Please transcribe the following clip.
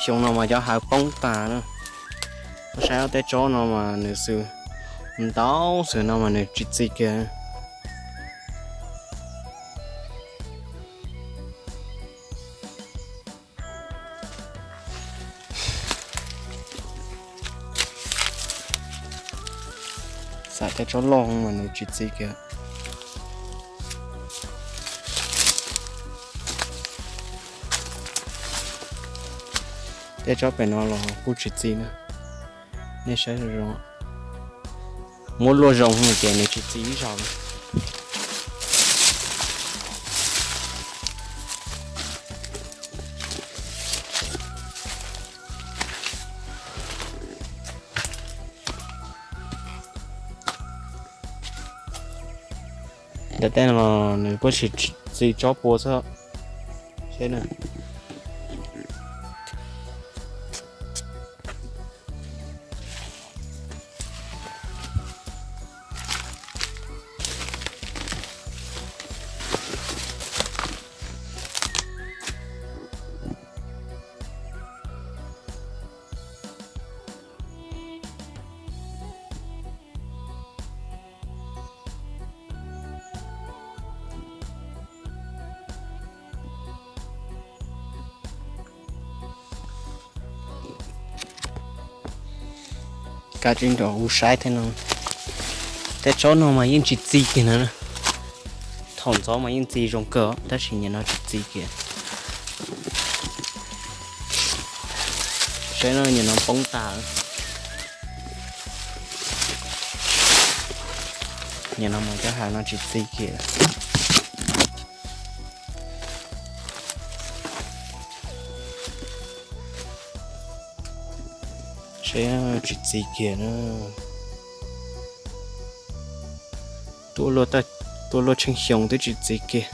Xyoo no mas cov hav poob tas na. Koj saib tej tsob no mas nws xwb ntau xwb no mas nws tsis txi kiag. Xam tej tsob loj mas nws tsis txi kiag. Tej tsob pem no los kuj tsis txi na. Nej saib zoo, muab luaj zoo ces nws tsis txi ib zaug. Ntawm tej no los nws kuj tsis txi tsob pua xwb. Seb na. Kav tsij nrog kuv saib thiab no. Tej tsob no mas yeej tsis txi kiag na. Thaum ntxov mas yeej txi zoo kawg tab sis nim no tsis txi kiag. Saib no, nim no poob tas. Nim no mas cov hav no tsis txi kiag. Seb, tsis txi kiag na. Tuaj luaj tsheej xyoo twb tsis txi kiag.